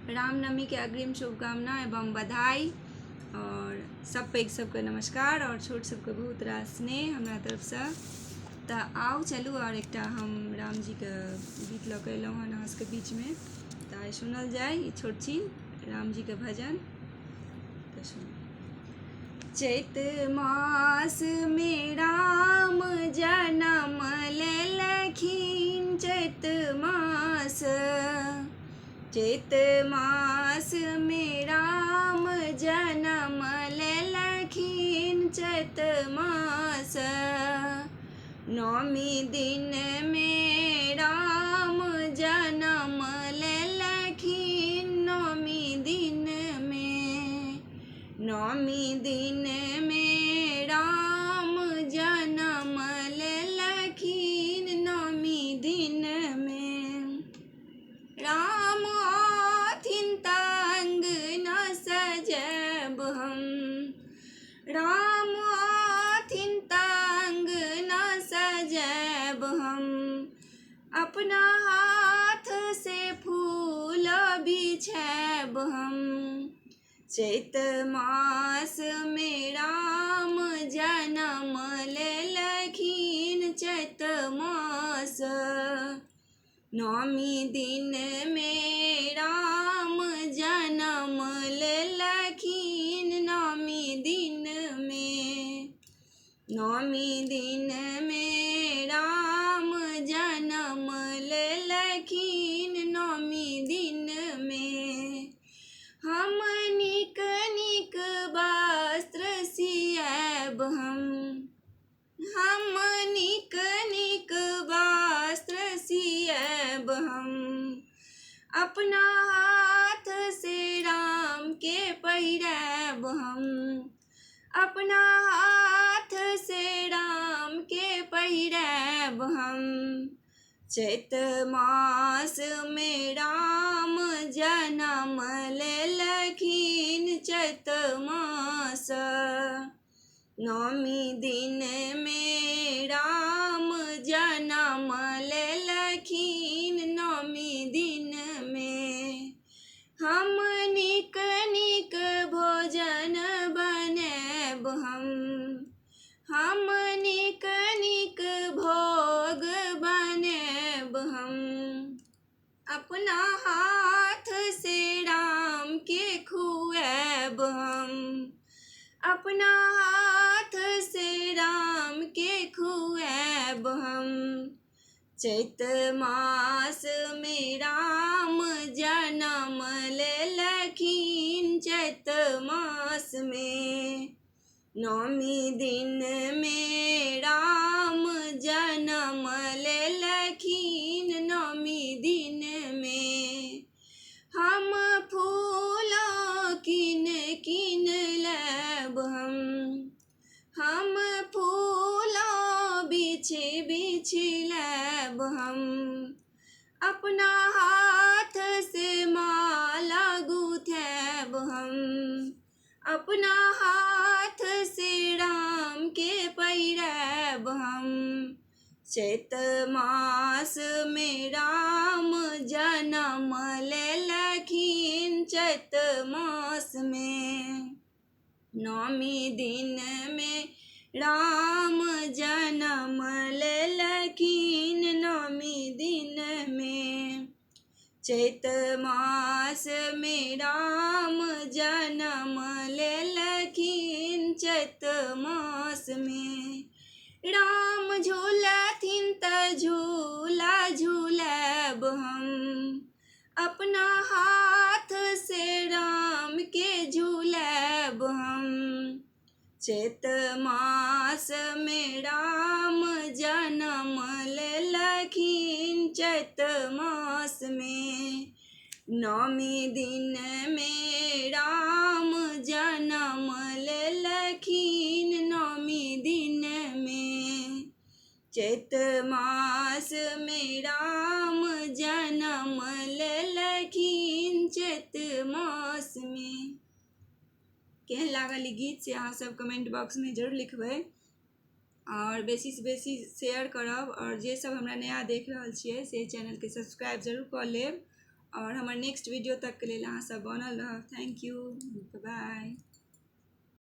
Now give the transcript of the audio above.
रामनवमीके अग्रिम शुभकामना एवं बधाई। आओर सब पैघ सबके नमस्कार आओर छोट सबके बहुत रास स्नेह हमरा तरफसँ। तऽ आउ चलू, आओर एकटा हम रामजीके गीत लऽ कऽ एलहुँ हन अहाँ सबके बीचमे, तऽ आइ सुनल जाय ई छोट छिन रामजीके भजन। तऽ सुनू। चैत मास मे राम जनम लेलखिन, चैत मास, चैत मास मे राम जनम लेलखिन, चैत मास। नौमी दिन मे राम जनम लेलखिन, नौमी दिन मे, नौमी दिन मे राम जनम लेलखिन, नौमी दिन मे। राम आथिन तंग न सजैब हम, राम आथिन तंग न सजैब हम, अपना हाथ से फूल बिछैब हम। चैत मास मे राम जनम लेलखिन, चैत मास। नौमी दिन मे राम जनम लेलखिन, नौमी दिन मे, नौमी दिन मे राम जनम लेलखिन, नौमी दिन मे। हम नीक नीक वस्त्र सियाएब हम नीक नीक वस्त्र सियाएब हम, अपना हाथ से राम के पहिरायब हम, अपना हाथ से राम के पहिरायब हम। चैत मास मे राम जनम लेलखिन, चैत मास। नौमी दिन मे राम जनम लेलखिन, नौमी दिन मे। हम नीक नीक भोजन बनायब हम नीक नीक भोग बनायब हम, अपना हाथ से राम के खुआएब हम, अपना हाथ से राम के खुआएब हम। चैत मास मे राम जनम लेलखिन, चैत मास मे। नौमी दिन मे राम जनम लेलखिन, नौमी दिन मे। हम फूल कीन कीन लायब हम फूल बिछ बिछ लायब हम, अपना हाथ से माला गुथायब हम, अपना हाथ से राम के पहिरायब हम। चैत मास मे राम जनम लेलखिन, चैत मास मे। नौमी दिन मे राम जनम लेलखिन, नौमी दिन मे। चैत मास मे राम जनम लेलखिन, चैत मास मे। राम झूलथिन तऽ झूला झूलायब हम, अपना हाथ से राम के झूलायब हम। चैत मास मे राम जनम लेलखिन, चैत मास मे। नौमी दिन मे राम जनम लेलखिन, नौमी दिन मे। चैत मास मे राम जनम लेलखिन, चैत मास मे। केहन लागल ई गीत से अहाँ सब कमेंट बॉक्स मे जरूर लिखबै, आओर बेसीसँ बेसी शेयर करब, आओर जे सब हमरा नया देख रहल छियै से चैनलके सब्सक्राइब जरूर कऽ लेब, आओर हमर नेक्स्ट वीडियो तकके लेल अहाँसभ बनल रहब। Thank you, by.